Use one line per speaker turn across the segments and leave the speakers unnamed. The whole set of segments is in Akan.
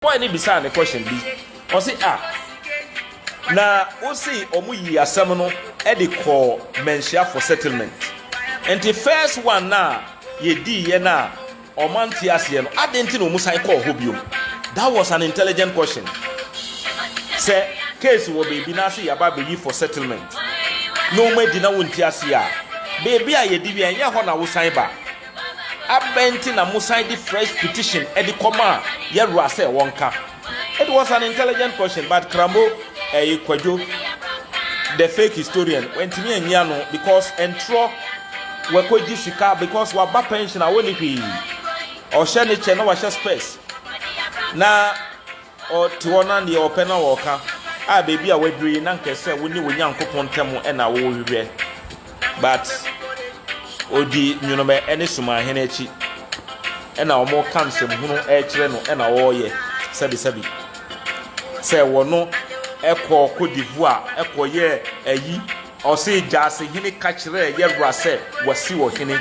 Boy no bisaa no question bi, ɔse ah, na wose ɔmo yii asɛm no de kɔɔ Manhyia for settlement, nti first one no a yɛdiiɛ no a ɔmo ante aseɛ no, adɛn nti na ɔmo san kɔɔ hɔ biom? That was an intelligent question. Sɛ case wɔ baabi na ase yɛaba abɛyi for settlement na ɔmo adi na wonte aseɛ a, baabi a yɛdi wie a ɛnyɛ hɔ na wosan ba. Abɛn nti na mosan de fresh petition de kɔmaa Yɛwura sɛ wɔnka? It was an intelligent question but Kramo ɛyi Kwadwo the fake historian wantumi anyi ano because ntorɔ wakɔgye sika because waba pension a wɔnni hwee ɔhyɛ ne kyɛ na wahyɛ spurs na Ɔte hɔ na deɛ ɔpɛ na ɔka. A baabi a waduru yi na nka ɛsɛ wo ne wo Nyankopɔn ntam na wohwehwɛ but ɔdi nwonomɛ ne Sumahene akyi ɛna wɔn ka nsɛmhunu ɛkyerɛ no ɛna ɔreyɛ sɛbisɛbi sɛ wɔno ɛkɔ Cote d'Ivoire ɛkɔ yɛ ayi ɔse Gyaasehene ka kyerɛɛ yɛwura sɛ wasi ɔhene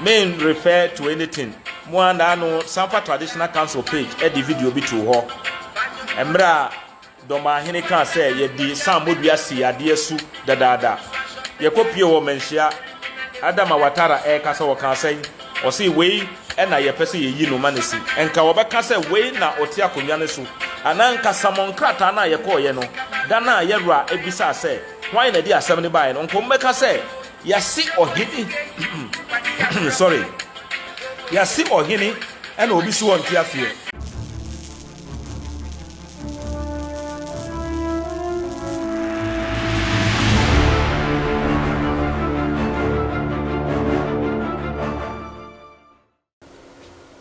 men refer to anything Mo ara na ano Sampa Traditional Council page de video bi too hɔ mmerɛ a Dɔmahene kaa sɛ yɛde sammɔdua sii adeɛ su dadaada. Yɛkɔ pie wɔ Manhyia, Adama Watara ɛrekasa ɔkaa sɛn? Ɔse wei na yɛpɛ sɛ yɛyi no ma no si. Nka ɔbɛka sɛ wei na ɔte akonnwa no so anaa nka Samɔn krataa no a yɛkɔeɛ no da no a yɛwura bisaa sɛ hwan na ɛde asɛm no baeɛ no nka wɔbɛka sɛ Yɛase ɔhene sorry yɛase ɔhene ɛna obi so ɔnte aseɛ.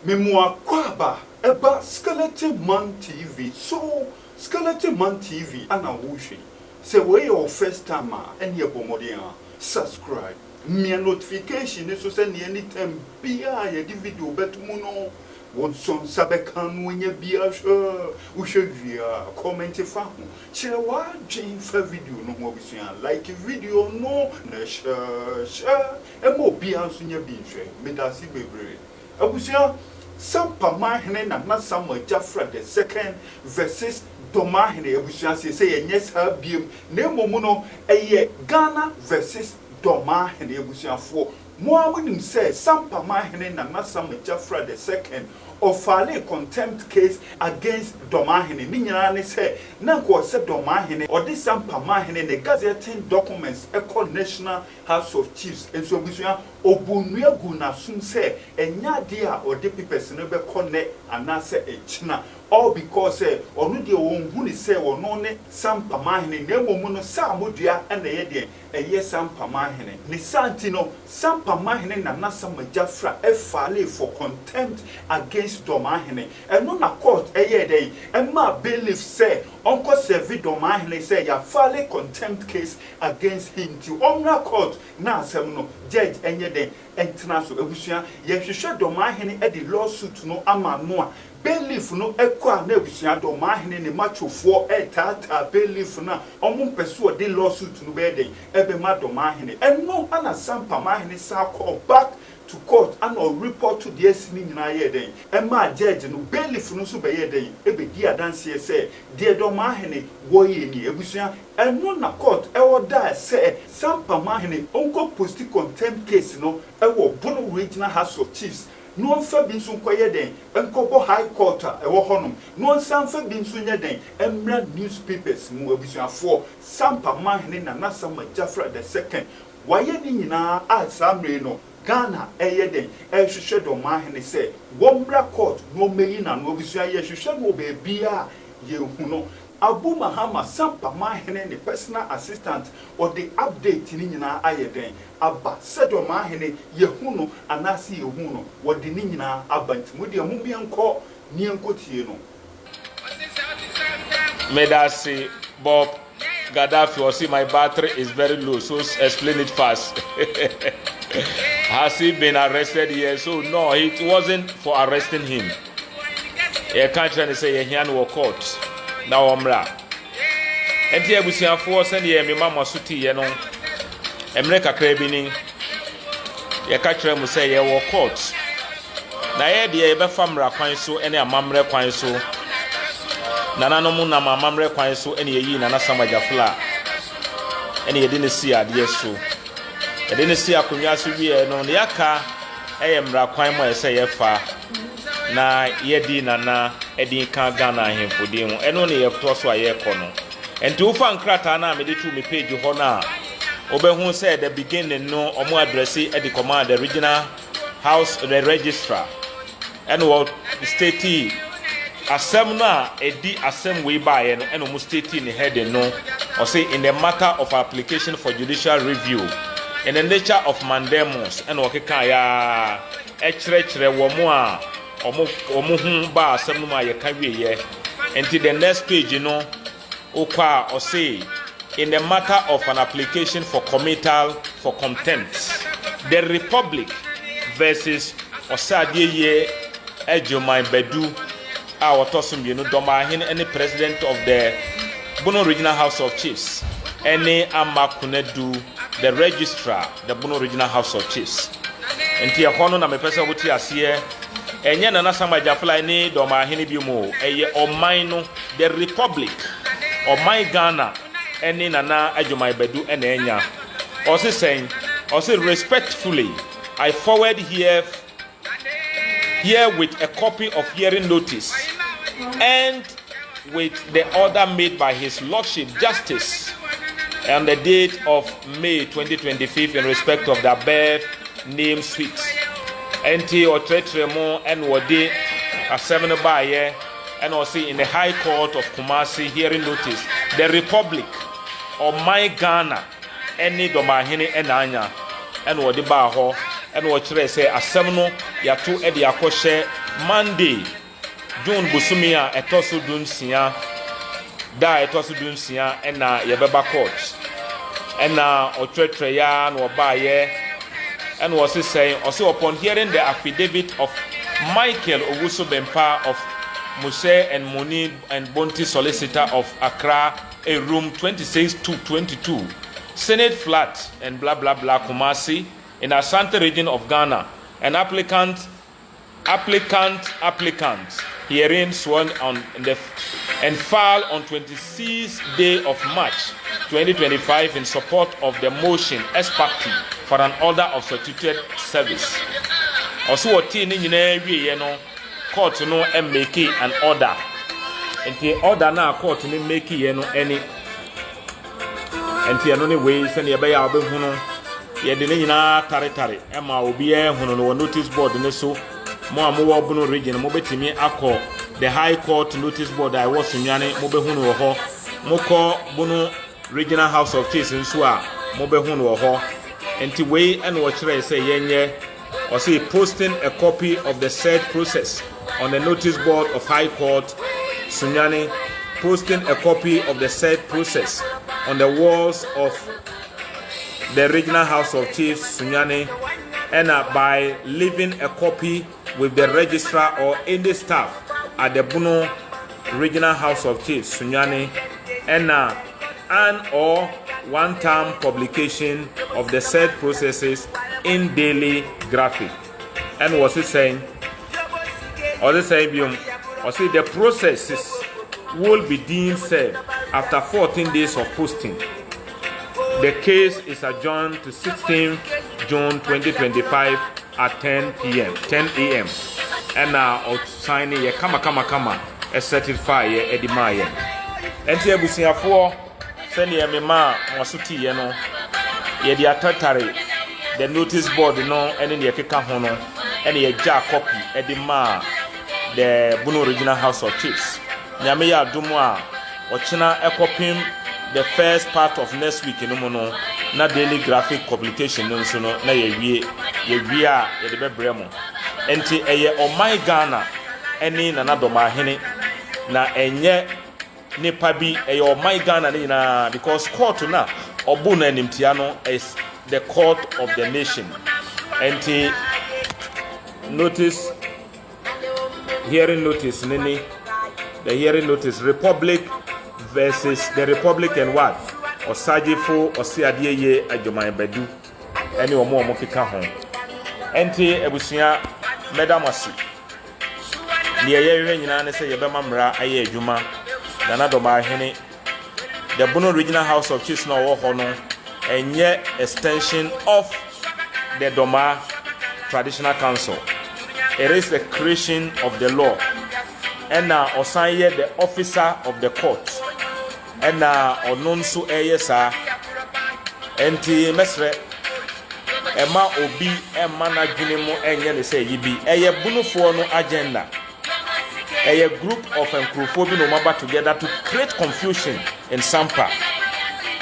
Me mo akwaaba ɛba Skeleton Man TV so Skeleton Man TV ana wo hwɛ yi sɛ wei yɛ wo first time a ɛneɛ bɔ mmɔden a subscribe mia notification no so sɛneɛ anytime biaa yɛde video bɛto mu no wo nso nsa bɛka no anya bi ahwɛ wo hwɛ wie a comment fa ho kyerɛ w'adwen fa video no ho abusua like video no na share share Ɛma obiara nso nya bi nhwɛ. Medase bebree. Abusua, Sampa Manhene Nana Samuel Gyafra the second versus Dɔmahene abusua seesei ɛnyɛ saa biom na mmom no ɛyɛ Ghana versus Dɔmahene abusuafoɔ mo ara monim sɛ Sampa Manhene Nana Samuel Gyafra the second ɔfaalee contempt case against Dɔmahene ne nyinaa ne sɛ na nka ɔsɛ Dɔmahene ɔde Sampa Manhene ne gazetting documents kɔ National House of Chiefs nso abusua, ɔbuu nnua guu n'asom sɛ ɛnyɛ adeɛ a ɔde papers no bɛkɔ nnɛ anaasɛ ɛkyena all because sɛ ɔno deɛ ɔnhu no sɛ ɔno ne Sampa Manhene na mmom no Saamodua na ɛyɛ deɛn? Ɛyɛ Sampa Manhene. Ne saa nti no Sampa Manhene Nana Sama Gyafra filee for contempt against Dɔmahene. Ɛno na court yɛɛ dɛn? Ɛmaa bailiff sɛ ɔnkɔ serve Dɔmahene sɛ yɛafile contempt case against him nti ɔmmra court na asɛm no judge nyɛ dɛn ntena so abusua yɛhwehwɛ Dɔmahene de law suit no ama no a bailiff no kɔ a na abusua Dɔmahene ne machofoɔ retaataa bailiff no a ɔmo mpɛ sɛ ɔde law suit no bɛyɛ dɛn ɛbɛma Dɔmahene ɛno na Sampamahene san kɔɔ back to court ana ɔreport deɛ asi no nyinaa yɛɛ dɛn ɛmaa judge no bailiff no nso bɛyɛɛ dɛn ɛbɛdii adanseɛ sɛ deɛ Dɔmahene wɔyɛ nie abusua Ɛno na court order sɛ Sampa Mahene ɔnkɔ posti contempt case no wɔ Bono Regional House of Chiefs na ɔmfa bi nso nkɔyɛ dɛn nkɔbɔ High Court a ɛwɔ hɔnom na ɔnsan mfa bi nso nyɛ dɛn mmra newspapers mu. Abusuafoɔ, Sampa Mahene Nana Sama Jafra the second wayɛ ne nyinaa a saa mmerɛ yi no Ghana ɛyɛ dɛn ɛrehwehwɛ Dɔmahene sɛ wɔmmra court na ɔmmɛyi n'ano. Abusua yɛhwehwɛ no wɔ baabiara a yɛnhu no. Abu Mahama Sampa Manhene ne personal assistant ɔde update no nyinaa ayɛ dɛn aba sɛdeɛ ɔmanhene yɛhu no anaase yɛhu no wɔde ne nyinaa aba nti mo deɛ mom yɛnkɔ ne yɛnkɔ tie no.
Medase Bob Gaddafi ɔse my battery is very low so explain it fast has he been arrested yet so no it wasn't for arresting him Yɛka kyerɛ no sɛ yɛhia no wɔ court na ɔmmra. Ɛnti abusuafoɔ sɛdeɛ mema mo aso tiiɛ no, mmerɛ kakra bi ni, yɛka kyerɛ mo sɛ yɛwɔ court. Na yɛ deɛ yɛbɛfa mmara kwan so ne amammerɛ kwan so. Nananom nam amammerɛ kwan so na yɛyii Nana Sam Agyafla na yɛde no sii adeɛ so. Yɛde no sii akonnwa so wieɛ no, deɛ aka yɛ mmara kwan mu a ɛsɛ yɛfa na yɛdi Nana din ka Ghana ahemfo din ho. Ɛno ne yɛtoa so a yɛrekɔ no. Nti wofa nkrataa no a mede too me page hɔ no a, wobɛhu sɛ the beginning no wɔn address de kɔmaa the regional house the registrar. Ɛna wɔ statii asɛm no a ɛdi asɛm wei baeɛ no, ɛna wɔn statii ne heading no, ɔse in the matter of application for judicial review in the nature of mandamus, ɛna ɔkeka ya ɛkyerɛkyerɛ wɔn a wɔn wɔn ho baa asɛm no mu a yɛka wieɛ. Nti the next page no wokɔ a, ɔse in the matter of an application for committal for contempt, the Republic versus Ɔsaadeɛ Agyeman Badu a ɔtɔ so mmienu, Dɔmahene ne President of the Bono Regional House of Chiefs, ne Ama Konadu, the Registrar, the Bono Regional House of Chiefs. Nti ɛhɔ no na mepɛ sɛ wote aseɛ, ɛnyɛ Nana Sam Agyafla ne Dɔmahene bi mu o, ɛyɛ ɔman no, the Republic, ɔman Ghana ne Nana Agyeman Badu na anya. Ɔse sɛn? Ɔse respectfully, I forward here here with a copy of hearing notice and with the order made by His Lordship Justice on the date of May 2025 in respect of the above name suite. Enti ɔkyerɛkyerɛ mu ɛna ɔde asɛm no baayɛ, ɛna ɔse in the High Court of Kumasi, hearing notice, the Republic, ɔman Ghana ne Dɔmahene ɛna anya, ɛna ɔde baa hɔ, ɛna ɔkyerɛɛ sɛ asɛm no yɛato de akɔhyɛ Monday, June bosome a ɛtɔ so 16, da a ɛtɔ so 16 ɛna yɛbɛba court. Ɛna ɔtwerɛtwerɛ ya na ɔbaayɛ, ɛna ɔse sɛn? Ɔse upon hearing the affidavit of Michael Owusu Bempah of Muse and Moni and Bonti solicitor of Accra, a room 26 to 22, Senate flat and blah blah blah, Kumasi in Ashanti Region of Ghana, and applicant herein sworn on the and filed on 26th day of March 2025 in support of the motion ex parte for an order of substituted service. Ɔso wɔtee ne nyinaa wieɛ no, court no make an order. Nti order no a court no make yɛ no ɛne nti ɛno ne wei, sɛnea ɛbɛyɛ a wobɛhu no, yɛde ne nyinaa taretare ɛma obiara hunu no wɔ notice board ne so. Mo a mowɔ Bono Region, mobɛtumi akɔ the High Court notice board a ɛwɔ Sunyani, mobɛhu no wɔ hɔ. Mokɔ Bono Regional House of Chiefs nso a, mobɛhu no wɔ hɔ. Nti wei ɛna wɔkyerɛɛ sɛ yɛnyɛ. Ɔse posting a copy of the said process on the notice board of High Court Sunyani, posting a copy of the said process on the walls of the Regional House of Chiefs Sunyani, and by leaving a copy with the registrar or any staff at the Bono Regional House of Chiefs Sunyani, and an or one-time publication of the said processes in Daily Graphic. And was it saying? Or the same or say the processes will be deemed served after 14 days of posting. The case is adjourned to 16th June 2025 at 10 p.m., 10 a.m. Ɛna ɔsan yɛ kama kama kama, ɛcertify yɛ ɛde maa yɛn. Ɛnti abusuafoɔ, sɛdeɛ mema mo aso tiiɛ no, yɛde atatare the notice board no ɛne deɛ ɛkeka ho no, ɛne yɛgya copy ɛde maa the Bono Regional House of Chiefs. Nyame yɛ adom a, ɔkyena ɛkɔpem the first part of next week no mu no na Daily Graphic publication no nso no na yɛwie. Yɛwie a, yɛde bɛbrɛ mo. Nti ɛyɛ ɔman Ghana ɛne Nana Dɔmahene na ɛnyɛ nipa bi, ɛyɛ ɔman Ghana ne nyinaa, because court na ɔbo no animtia no is the court of the nation. Nti notice, hearing notice ne ne the hearing notice, Republic versus the Republic and what, Ɔsagyefo Ɔseadeɛ Yie Adwaman Badu ɛne wɔn a wɔn keka ho. Nti abusua, mɛda mo ase. Deɛ yɛhwehwɛ nyinaa ne sɛ yɛbɛma mmara ayɛ adwuma. Nana Dɔmaahene. The Bono Regional House of Chiefs na ɔwɔ hɔ no, ɛnyɛ extension of the Dɔmaa Traditional Council. It is the creation of the law. Ɛna ɔsan yɛ the officer of the court. Ɛna ɔno nso ɛyɛ saa. Ɛnti mɛsrɛ, ɛma obi ɛmma n'adwene mu ɛnyɛ ne sɛ yi bi. Ɛyɛ Bonofoɔ no agenda. Ɛyɛ group of nkurɔfoɔ bi na wɔn aba together to create confusion in Sampa.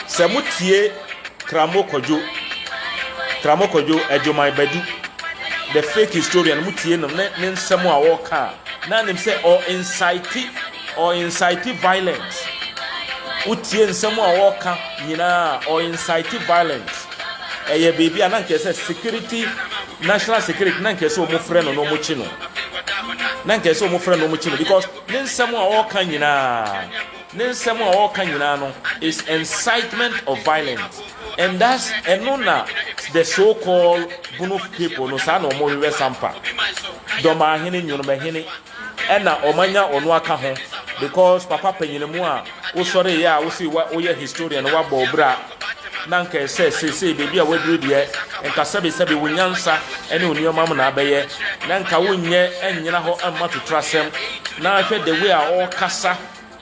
Sɛ motie Kramo Kwadwo, Kramo Kwadwo Adwoman Badu, the fake historian, motie no ne nsɛm a ɔreka a, na nim sɛ ɔ incite violence. Wotie nsɛm a ɔreka nyinaa, ɔ incite violence. Ɛyɛ beebi a na nkɛ sɛ security, national security, na nkɛ sɛ wɔn frɛ no na wɔn kyi no, na nkɛ sɛ wɔn frɛ no, wɔn kyi no, because ne nsɛm a ɔreka nyinaa, ne nsɛm a ɔreka nyinaa no is incitement of violence, and that's ɛno na the so called Bono people no saa na wɔn hwehwɛ Sampa Dɔmaahene, Nwonomahene, ɛna wɔn anya ɔno aka ho, because papa panyinimu a wosɔre yɛ a wosi wa woyɛ historian, wabɔ obra, na nka ɛsɛ seesei beebi a waduru deɛ, nka sɛbesɛbe wo nyansa ne wo nneɛma mu na abɛyɛ na nka wonyɛ ɛnyina hɔ amma toto asɛm. Na ahwɛ the way a ɔrekasa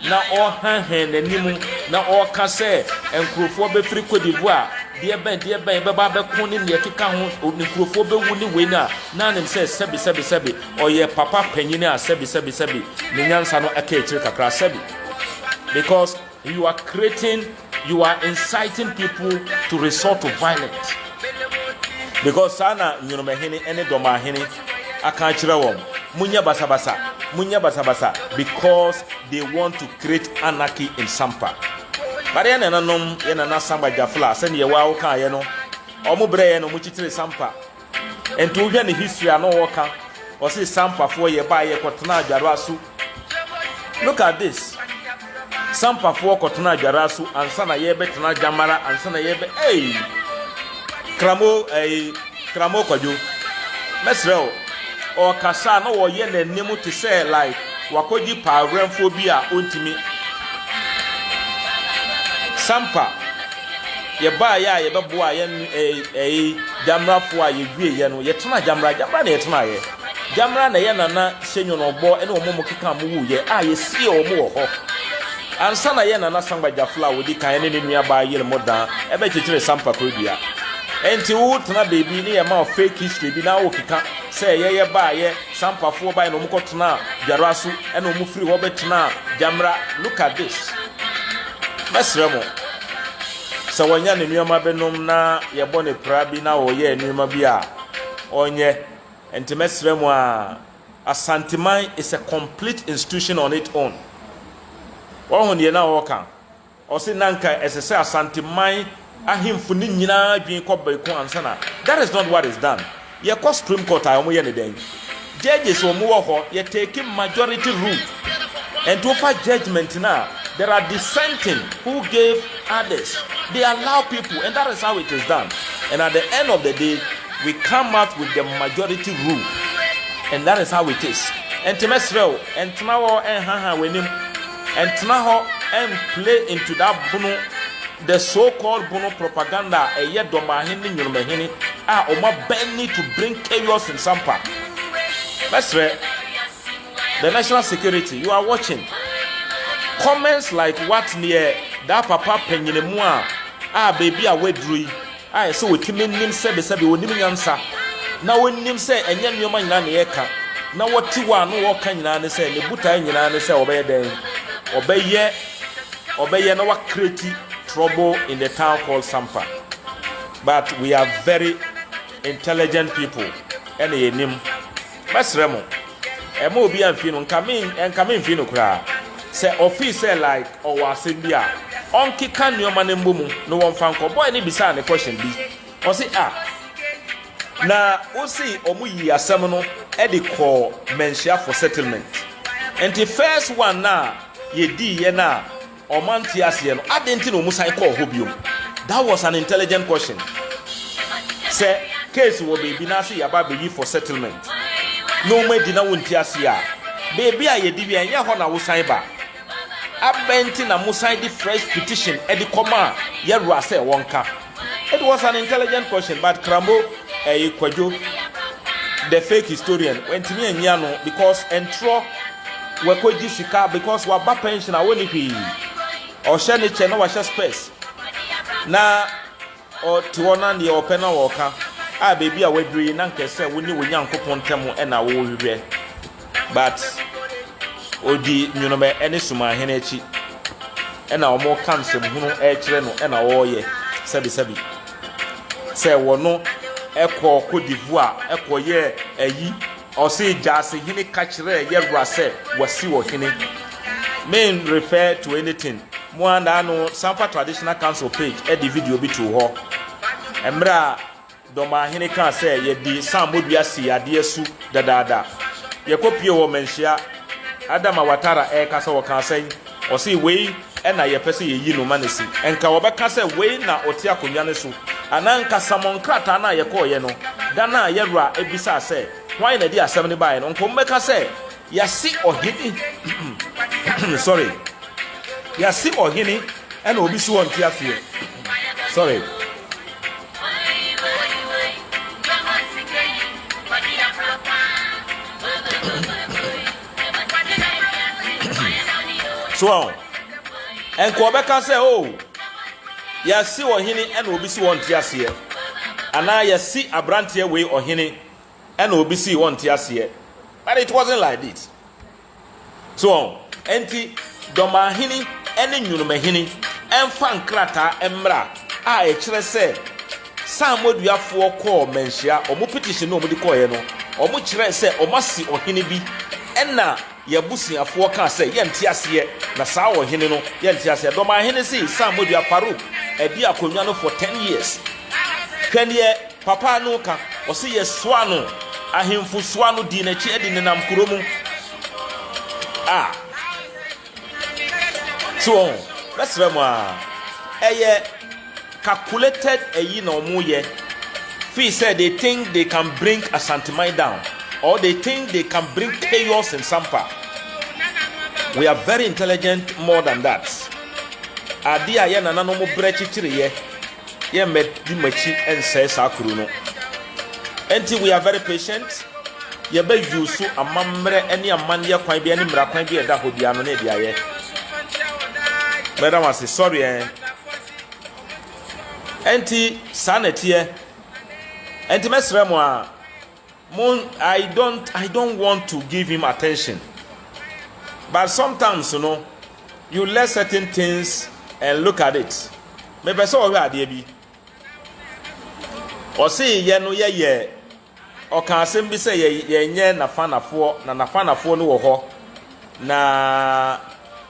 na ɔrehanhan n'anim na ɔreka sɛ nkurɔfoɔ bɛfiri Cote d'Ivoire, deɛ bɛn deɛ bɛn bɛba abɛko ne neɛ keka ho, nkurɔfoɔ bɛwu ne wei no a, na anim sɛ sɛbi sɛbi sɛbi ɔyɛ papa panyin a sɛbi sɛbi sɛbi ne nyansa no ɛka akyire kakra sɛbi, because you are inciting people to resort to violence, because saa na Nwonomahene ne Dɔmaahene aka akyerɛ wɔn, munyɛ basabasa, munyɛ basabasa, because they want to create anarchy in Sampa. But yɛn nananom, yɛn nana Samba Gyafla, sɛdeɛ wɔn a wɔkaeɛ no, wɔn brɛ yɛn na wɔn kyikyiri Sampa. Nti wohwɛ ne history a na ɔwɔ ɔse Sampafoɔ yɛ baa yɛkɔtena Adwara so. Look at this, Sampafoɔ kɔtena Adwara so ansa na yɛbɛtena Gyamara, ansa na yɛbɛ ei Kramo, ɛyi Kramo Kwadwo, mɛsrɛ wo, ɔkasa na wɔyɛ n'anim te sɛ like wakɔgye paawuramfoɔ bi a ɔntumi. Sampa yɛbaa yɛ a yɛbɛboa yɛn ɛyi Gyamrafoɔ a yɛwie yɛ no, yɛtena Gyamra. Gyamra na yɛtena yɛ Gyamra na yɛ nana hyɛ nwonɔbɔ ɛne wɔn mo keka mo wuyɛ a yɛsie wɔn wɔ hɔ ansa na yɛ nana Sangba Gyafla a wɔdi kan ne ne nua baa yere mo dan ɛbɛkyekyere Sampa kurodua. Nti wo tena beebi ne yɛ ma fake history bi na wo keka sɛ yɛyɛ baa yɛ Sampafoɔ baa na wɔn kɔtena Dwara so ɛna wɔn firi hɔ bɛtena Gyamra. Look at this. Mɛsrɛ mo sɛ wɔnya ne nneɛma binom na yɛbɔ ne pra bi na wɔyɛ nneɛma bi a ɔnyɛ. Nti mɛsrɛ mo a, Asanteman is a complete institution on its own. Wɔn deɛ na wɔka ɔsi na nka ɛsɛ sɛ Asanteman ahemfo ne nyinaa dwen kɔ beeko ansa na that is not what is done. Yɛkɔ Supreme Court a, wɔn yɛ ne dɛn? Judges wɔn wɔ hɔ, yɛ take majority rule, and to offer judgement na there are dissenting who gave others, they allow people, and that is how it is done. And at the end of the day, we come out with the majority rule, and that is how it is. Nti mɛsrɛ wo, ɛntena hɔ ɛnhaha w'anim, ɛntena hɔ ɛnplay into that Bono, the so-called Bono propaganda a ɛyɛ Dɔmaahene ne Nwonomahene a wɔn abɛn to bring chaos in Sampa. Mɛsrɛ the national security, you are watching comments like what near that papa panyinimu a beebi a waduru yi a ɛsɛ wɔtumi nim sɛbesɛbe wɔnim nyansa na wɔnim sɛ ɛnyɛ nneɛma nyinaa na yɛka na wɔte hɔ a na wɔka nyinaa ne sɛ ne botae nyinaa ne sɛ ɔbɛyɛ dɛn, ɔbɛyɛ na wacreate trouble in the town called Sampa. But we are very intelligent people ɛna yɛnim. Mɛsrɛ mo, ɛma obi amfi no, nka me mfi no koraa sɛ ɔfii sɛ like ɔwɔ asɛm bi a ɔnkeka nneɛma no mbɔ mu na wɔmfa nkɔ. Boy ne bisaa ne question bi, ɔse a na wosi ɔmo yi asɛm no ɛde kɔɔ Manhyia for settlement. Nti first one na yɛdii yɛ no a ɔmo ante aseɛ no ade nti na ɔmo san kɔɔ hɔ biom. That was an intelligent question. Sɛ case wɔ beebi na ase yaba abɛyi for settlement na ɔmo adi na wɔnti aseɛ a, beebi a yɛdi wie ɛnyɛ hɔ na wosan ba. Abɛn nti na mosan de fresh petition de kɔmaa yɛwura sɛ wɔnka? It was an intelligent question, but Krambo ɛyi Kwadwo, the fake historian, wantumi anyi ano because ntorɔ wakɔgye sika because waba pension a wɔnni hwee. Ɔhyɛ ne kyɛ na wahyɛ spurs na Ɔte hɔ na deɛ ɔpɛ na ɔka. A baabi a waduru yi na nka ɛsɛ wo ne wo Nyankopɔn ntam na wohwehwɛ, but ɔdi Nwonomɛ ne Sumanhene akyi ɛna wɔka nsɛmhunu ɛrekyerɛ no ɛna ɔreyɛ sɛbisɛbi sɛ wɔno ɛkɔ Cote d'Ivoire ɛkɔyɛ ayi. Ɔse Gyasehene ka kyerɛɛ yɛwura sɛ wasi ɔhene. Men refer to anything. Mo ara naa no Sampa Traditional Council page de video bi too hɔ. Mmerɛ a Dɔmahene kaa sɛ yɛde Sammodua sii adeɛ su dadaada. Yɛkɔ pie wɔ Manhyia. Adama Watara ɛrekasa ɔkaa sɛn? Ɔse wei na yɛpɛ sɛ yɛyi no ma no si. Nka wɔbɛka sɛ wei na ɔte akonnwa no so anaa nka Samɔn krataa no a yɛkɔeɛ no, da no a yɛwura bisaa sɛ hwan na ɛde asɛm no baeɛ no, nka wɔbɛka sɛ yɛase ɔhene sorry, yɛase ɔhene ɛna obi so ɔnte aseɛ sorry. So ɔn? Nka ɔbɛka sɛ, o, oh, yɛasi ɔhene ɛna obi si wɔn te aseɛ. Anaa yɛasi aberanteɛ wei ɔhene ɛna obi si wɔn te aseɛ. But it wasn't like this. So ɔn? Enti dɔmahene ne nnwonumahene mfa nkrataa mmra a ɛkyerɛ sɛ Samoduafoɔ kɔɔ Manhyia, wɔn petition no a wɔde kɔeɛ no, wɔkyerɛɛ sɛ wɔasi ɔhene bi, ɛna yɛn abusuafoɔ kaa sɛ yɛnte aseɛ, na saa ɔhene no yɛnte aseɛ. Dɔmahene se Samodua Farouk adi akonnwa no for 10 years. Hwɛ neɛ papa no ka, ɔse yɛsoa no, ahemfo soa no dii n'akyi de nenam kuro mu. Ah. So wɔn, mɛsrɛ mo a, ɛyɛ calculated ɛyi na wɔn yɛ feel sɛ they think they can bring Asanteman down or they think they can bring chaos in Sampa. We are very intelligent more than that. Ade a yɛ nananom brɛ kyekyere yɛ, yɛ mmɛdi mo akyi nsɛe saa kuro no. Enti we are very patient. Yɛbɛ use amammerɛ ne amanneɛ kwan bi ne mmara kwan bi a ɛda hɔ biara no ne ɛde ayɛ. Mɛda mo ase. Sorry eh. Enti saa na ɛteɛ. Enti mɛsrɛ mo a mo I don't want to give him attention. But sometimes you let certain things and look at it. Mepɛ sɛ ɔhwɛ adeɛ bi. Ɔse yɛ no yɛyɛ ɔka asɛm bi sɛ yɛ yɛnyɛ nafanafoɔ na nafanafoɔ no wɔ hɔ na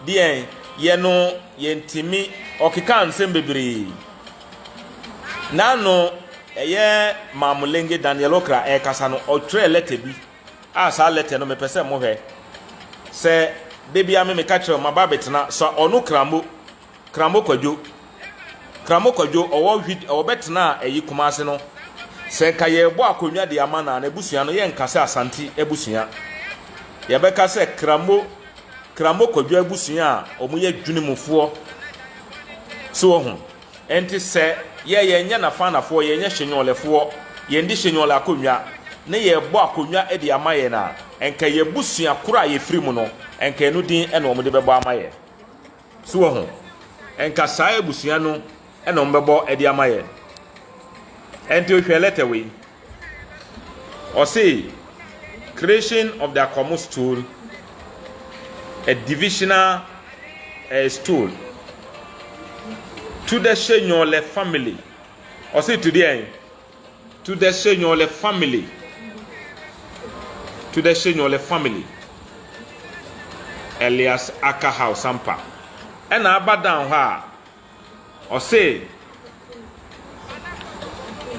deɛn yɛ no yɛntumi ɔkeka nsɛm bebree. N'ano ɛyɛ Maamulenge Daniel Okra ɛrekasa no, ɔtwerɛɛ lɛtɛ bi a saa lɛtɛ no mepɛ sɛ mohwɛ sɛ da biara me meka kyerɛ maba abɛtena sɛ ɔno Kramo Kramo Kwadwo Kramo Kwadwo ɔwɔ hwi ɔbɛtena ɛyi Kumase no, sɛ nka yɛrebɔ akonnwa de ama no a, n'abusua no yɛnka sɛ Asante abusua, yɛbɛka sɛ Kramo Kwadwo abusua a wɔyɛ dwenemufoɔ. So wɔ ho? Enti sɛ yɛ yɛnyɛ Nafanafoɔ, yɛnyɛ Hyenyɔlefoɔ, yɛndi Hyenyɔle akonnwa, ne yɛrebɔ akonnwa de ama yɛn a, nka yɛn abusua koro a yɛfiri mu no, nka ɛno din na wɔde bɛbɔ ama yɛn. So wɔ ho? Nka saa abusua no na wɔbɛbɔ de ama yɛn. Enti hwɛ lɛtɛ wei. Ɔse, creation of the Akwamu stool, a divisional stool, to the Shenyole family. Ɔse to deɛn? To the Shenyole family. To the Shenyole family. Elias Aka House ampa. Ɛna aba down hɔ a, ɔse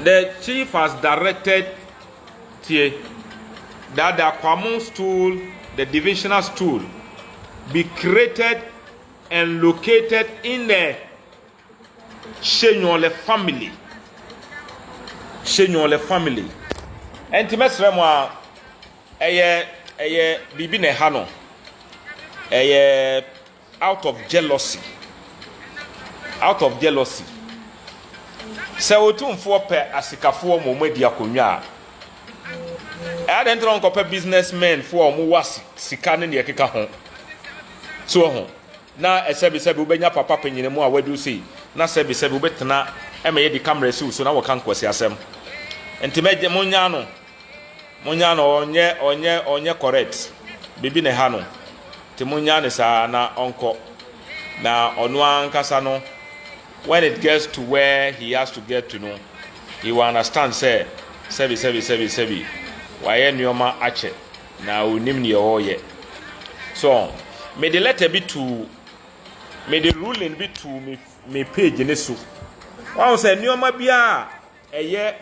the chief has directed tie that the Akwamu stool, the divisional stool, be created and located in the Shenyole family. Shenyole family. Ɛnti mɛsrɛ mo a, ɛyɛ biribi na ɛha no. Ɛyɛ. out of jealousy, out of jealousy. Sɛ Otumfoɔ pɛ asikafoɔ ma wɔn adi akonnwa a, ɛyɛ adɛn nti na ɔnkɔpɛ businessmen foɔ a wɔwɔ sika ne deɛ ɛkeka ho? So ho na ɛsɛbisɛbi wobɛnya papa panyin mu a wadu sei na sɛbisɛbi wobɛtena ɛma yɛde camera si wo so na wɔka nkwasi asɛm. Nti mɛgye monya no, monya no, ɔnyɛ correct, biribi na ɛha no, nti monya ne saa na ɔnkɔ na ɔno ankasa no. When it gets to where he has to get to no, he will understand sɛ sɛbi sɛbi sɛbi sɛbi wayɛ nneɛma akyɛ na onim nea ɔreyɛ. So mede letter bi to, mede ruling bi to me page ne so. Wɔn sɛ nneɛma bi a ɛyɛ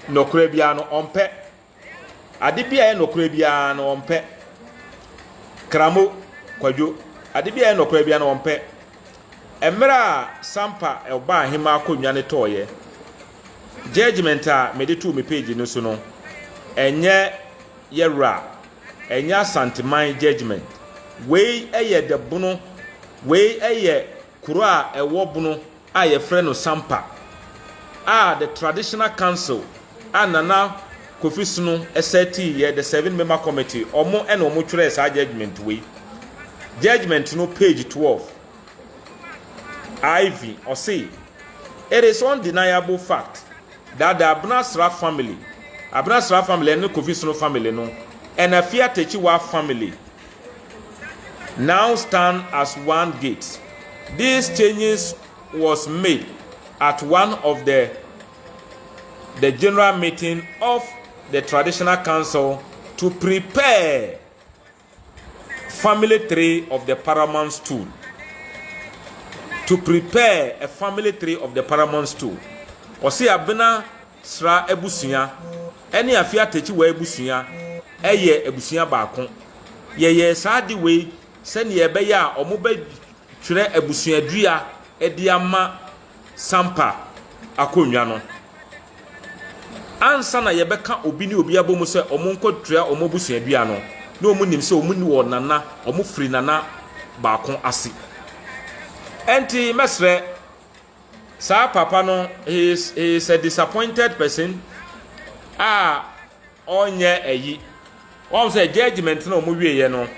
nɔkorɛ biara no, ɔmpɛ ade bi a ɛyɛ nɔkorɛ biara no, ɔmpɛ. Kramo Kwadwo, ade bi a ɛyɛ nɔkorɛ biara no, ɔmpɛ. Mmerɛ a Sampa ɔbaa ahema akonnwa ne tɔɔyɛ, judgement a mede too me page no so no, ɛnyɛ yɛwura, ɛnyɛ Asanteman judgement. Wei ɛyɛ de Bono, wei ɛyɛ kuro a ɛwɔ Bono a yɛfrɛ no Sampa a the traditional council a Nana Kofi Sono ɛsɛti yɛ, the seven member committee, ɔmo ɛna ɔmo twerɛ saa judgement wei. Judgement no, page 12 iv, ɔse, "It is undeniable fact that the Abenasra family," Abenasra family ɛne Kofi Sono family no, "and Afia Techiwa family now stand as one gate. These changes was made at one of the general meeting of the traditional council to prepare family tree of the paramount stool, to prepare a family tree of the paramount stool." Ɔsi Abena Sra abusua ɛne Afia Tekyiwa abusua ɛyɛ abusua baako. Yɛyɛ saa de wei sɛnea ɛbɛyɛ a wɔn bɛtwerɛ abusuadua ɛde ama Sampa akonnwa no. Ansa na yɛbɛka obi ne obi abɔ mu sɛ wɔn nkɔtwerɛ wɔn abusuadua no, na wɔn nim sɛ wɔn ni wɔ nana, wɔn firi nana baako ase. Ɛnti mɛsrɛ saa papa no, he is a disappointed person a ɔnyɛ ɛyi. Wɔn sɛ judgement na wɔn wieɛ no,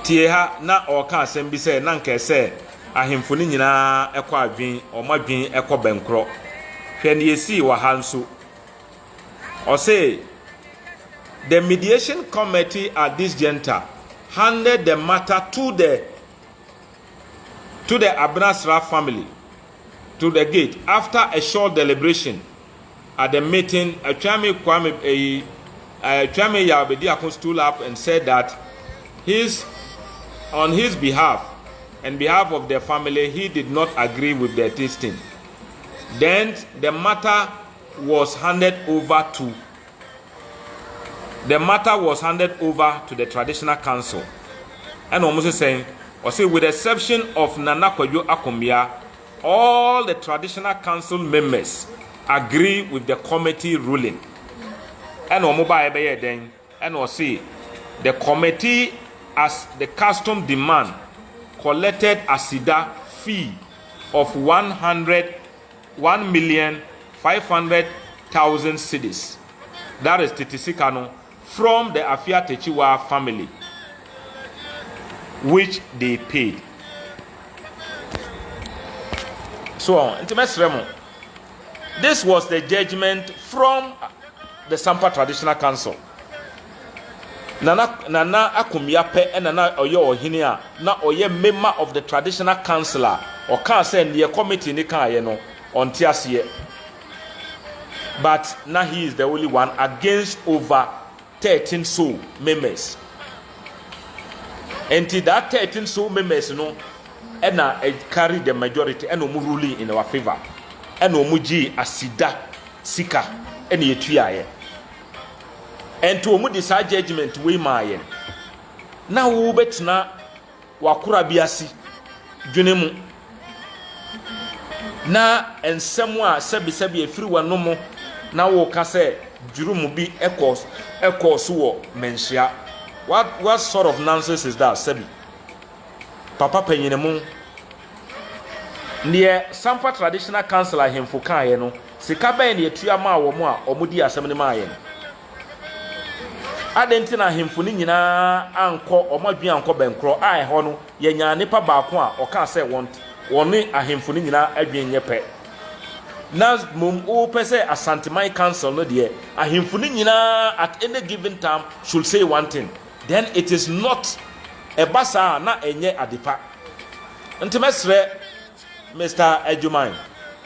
tie ha na ɔreka asɛm bi sɛ na nka sɛ ahemfo no nyinaa ɛkɔ adwen, wɔn adwen ɛkɔ bɛnkorɔ. Hwɛ ne esi wɔ ha nso. Ɔse the mediation committee at this juncture handed the matter to the Abenasra family to the gate after a short deliberation at the meeting. Atwame Kwame Atwame Yaw Bediako stood up and said that his on his behalf and behalf of the family, he did not agree with the testing. Then the matter was handed over to the traditional council. And almost saying, or say, with the exception of Nana Kwadwo Akomia, all the traditional council members agree with the committee ruling. And wɔn ba ɛbɛyɛ den ɛna ɔse the committee, as the custom demand, collected asida fee of 101,500,000 cedis, that is tete sika no, from the Afia Techiwa family, which they paid. So nti mɛsrɛ mo, this was the judgment from the Sampa Traditional Council. Nana Akomia pɛ ɛna na ɔyɛ ɔhene a na ɔyɛ member of the traditional council a ɔkaa sɛ neɛ committee ne kaayɛ no, ɔnte aseɛ, but now he is the only one against over 13 so members. Nti that 13 so members no ɛna carry the majority, ɛna wɔn ruling in our favour, ɛna wɔn gye asida sika ɛna etuaeɛ. Nti wɔn de saa judgement wei maa yɛn na wɔbɛtena wakora bi ase dwene mu na nsɛm a sɛbisɛbi efiri wɔn na wɔka sɛ dwurum bi ɛkɔ so wɔ Manhyia. What sort of nonsense is that? Sɛbi. Papa panyinimu, neɛ Sampa Traditional Council ahemfo kaeɛ no, sika bɛn na yɛtua maa wɔn a wɔdii asɛm no maa yɛn? Adɛn nti na ahemfo no nyinaa ankɔ wɔn adwene ankɔ bɛnkorɔ a ɛhɔ no yɛnyaa nipa baako a ɔkaa sɛ wɔn wɔne ahemfo no nyinaa adwene nyɛ pɛ? Na mmom wopɛ sɛ Asanteman Council no deɛ ahemfo no nyinaa at any given time should say one thing. Then it is not ɛba saa a na ɛnyɛ adepa. Nti mɛsrɛ Mister Agyuman,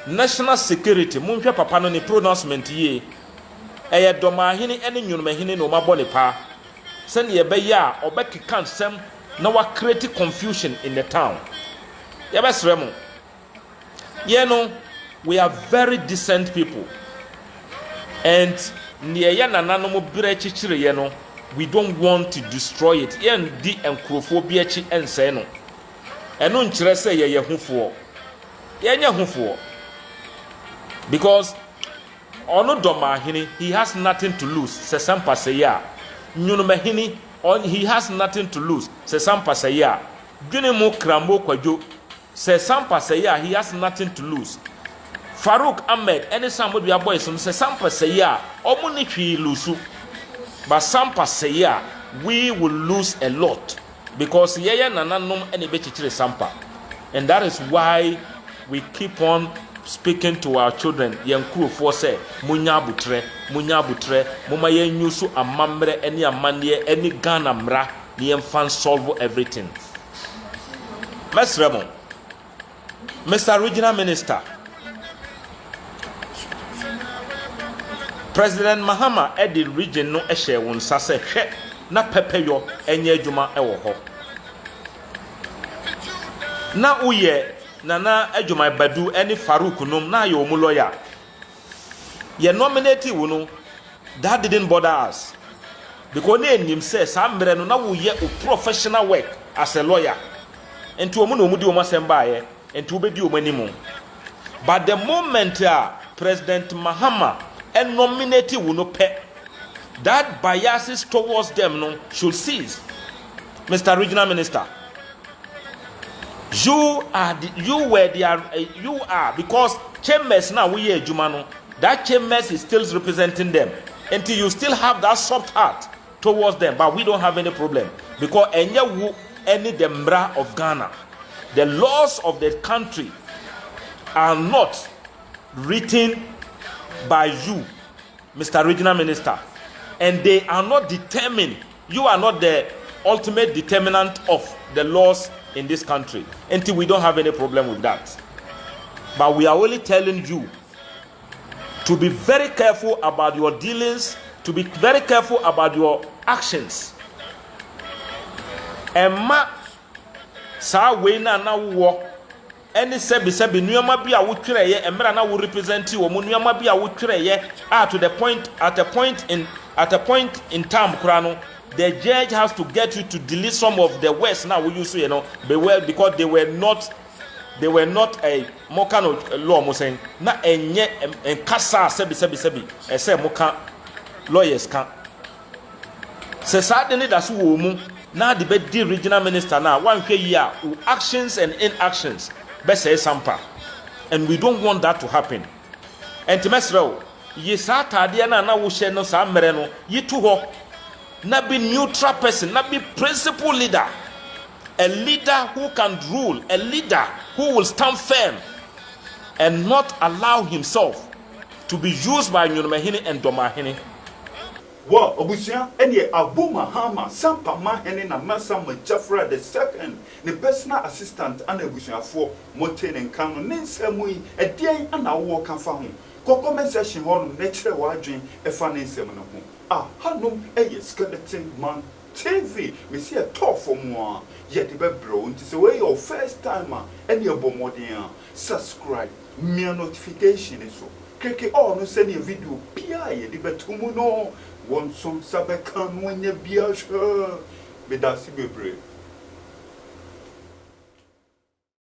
National Security monhwɛ papa no ne pronouncement yie. Ɛyɛ Dɔmahene ne Nwonomahene na wɔabɔ ne paa sɛdeɛ ɛbɛyɛ a ɔbɛkeka nsɛm na wa create confusion in the town. Yɛbɛsrɛ mo. Yɛn no, we are very decent people and neɛ yɛ nananom berɛ kyekyereeɛ no, we don't want to destroy it. Yɛndi nkurɔfoɔ bi akyi nsɛe no. Ɛno nkyerɛ sɛ yɛyɛ hufoɔ. Yɛnyɛ hufoɔ because ɔno Dɔmahene, he has nothing to lose sɛ Sampa sɛe a. Nwonomahene, he has nothing to lose sɛ Sampa sɛe a. Dwene mo Krambo Kwadwo, sɛ Sampa sɛe a, he has nothing to lose. Farouk Ahmed ne Samodua boys no, sɛ Sampa sɛe a, ɔmo ne hwee lose. But Sampa sɛe a, we will lose a lot because yɛyɛ nananom na ɛbɛkyekyere Sampa. And that is why we keep on speaking to our children, yɛn nkurofoɔ sɛ, monya abotrɛ, monya abotrɛ, momma yɛn use amammerɛ ne amanneɛ ne Ghana mmara na yɛmfa nsolve everything. Mɛsrɛ mo, Mister Regional Minister, President Mahama de region no hyɛɛ wo nsa sɛ hwɛ na pɛpɛyɔ nyɛ adwuma wɔ hɔ. Na woyɛ Nana Adjumai Badu ne Farouk nom na ayɛ wɔn lawyer. Yɛ nominate wo no, that didn't bother us because na yɛnim sɛ saa mmerɛ no na woyɛ wo professional work as a lawyer nti wɔn na wɔn di wɔn asɛm baeɛ nti wobɛdi wɔn anim. But the moment a President Mahama nominate wo no pɛ, that biases towards them no should cease. Mister Regional Minister, You are the, you were the, you are because chambers na woyɛ adwuma no, that chambers is still representing them until you still have that soft heart towards them, but we don't have any problem because ɛnyɛ wo ɛne the mmara of Ghana. The laws of the country are not written by you, Mister Regional Minister, and they are not determined. You are not the ultimate determinant of the laws in this country. Until we don't have any problem with that. But we are only telling you to be very careful about your dealings, to be very careful about your actions. Ɛma saa wei na na wowɔ ɛne sɛbisɛbi nneɛma bi a wotwerɛeɛ mmerɛ a na wo represent wɔn, nneɛma bi a wotwerɛeɛ a to the point at a point in time koraa no, the judge has to get you to delete some of the words na wo use yɛ no be well because they were not a mo ka no law mo sɛn na ɛnyɛ nkasa a sɛbisɛbi sɛbi ɛsɛ mo ka lawyers ka sɛ saa de ne da so wɔ mu na de bɛdi regional minister na wanhwɛ yi a, wo actions and inactions bɛsɛe Sampa, and we don't want that to happen. Ɛnti mɛsrɛ wo, yi saa ataadeɛ no a na wohyɛ no saa mmerɛ no, yi to hɔ na be neutral person, na be principal leader, a leader who can rule, a leader who will stand firm and not allow himself to be used by Nwonomahene and Dɔmahene.
Wɔ abusua ɛneɛ Abu Mahama Sampa Mahene Nana Sama Jafra the Second ne personal assistant ana abusuafoɔ mote ne nka no ne nsɛm yi, ɛdeɛn ana wowɔ ka fa ho? Kɔ comment section hɔnom na kyerɛ w'adwen ɛfa ne nsɛm no ho. Ahanom ɛyɛ Skeleton Man TV. Mesi ɛtɔɔ fam a yɛde bɛbrɛ wo, nti sɛ wɔyɛ your first time a, ɛne ɛbɔ mmɔden a subscribe, mia notification so keke all no, sɛnea video biara yɛde bɛto mu no, wɔn nso nsa bɛka no anya biara. Hwɛ, meda ase bebree.